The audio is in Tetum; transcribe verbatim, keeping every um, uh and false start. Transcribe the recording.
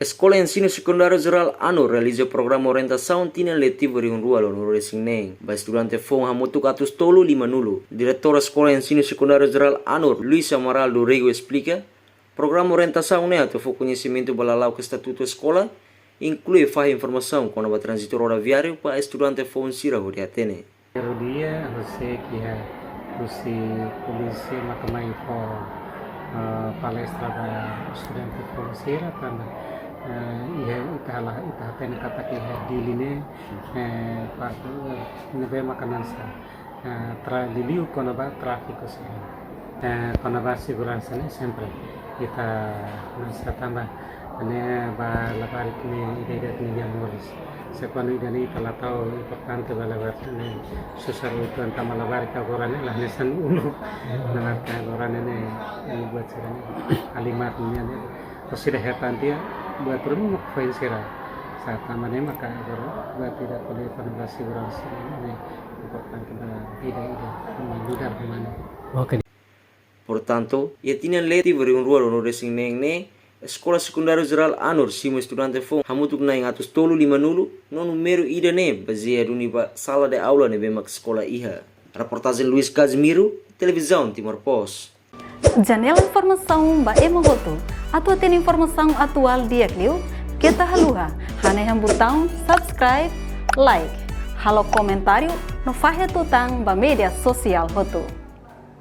Eskola Ensinu Sekundáriu Jerál Anur realiza programa orientasaun tinan letivu rihun rua ruanulu-resin-neen ba estudante foun hamutuk atus tolu limanulu. Diretora Eskola Ensinu Sekundáriu Jerál Anur, Luis Amaral do Rego, esplika, programa orientasaun ne'e atu fó koñesimentu ba lala'ok estatutu eskola, inklui fahe informasaun kona-ba tránzitu rodoviáriu ba estudante foun sira hodi hatene. Primeiru dia, husi kiha, husi polísia maka mai fó, eh, palestra ba estudante foun sira, tanba, eh, iha ita halo, ita hatene katak iha Dili ne'e, eh, parte, eh, ne'ebé maka hanesan, eh, tra-, liuliu kona-ba tráfiku sira. Eh, kona-ba seguransa ne'e sempre ita hanesan tanba ne'e ba labarik ne'e ida-idak nia moris. Se kuandu ida-ne'e ita la tau importante ba labarik ne'e, susar utuan tanba labarik agora ne'e la hanesan uluk. Labarik agora ne'e, ne'e, ne'e buat sira ne'e alimat ne'e, ne'e. Pas sira hetan tiha buat ruma mak foin sira. Sa tanba ne'e maka agora buat ida kole kona-ba seguransa ne'e importante ba ida-idak, lidar humano. Oke. Portantu, iha tinan letivu rihun rua ruanulu-resin-neen ne'e, Eskola Sekundáriu Jerál Anur simu estudante foun hamutuk na'in atus tolu limanulu, no númeru ida-ne'e bazeia duni ba sala de aula ne'ebé mak eskola iha. Reportajen Luis Casimiro, Televizaun Timor Post. Janela informasaun ba ema hotu. Atu hatene informasaun atuál di'ak liu, keta haluha hanehan butaun subscribe, like, halo komentáriu, no fahe tutan ba média sosiál hotu.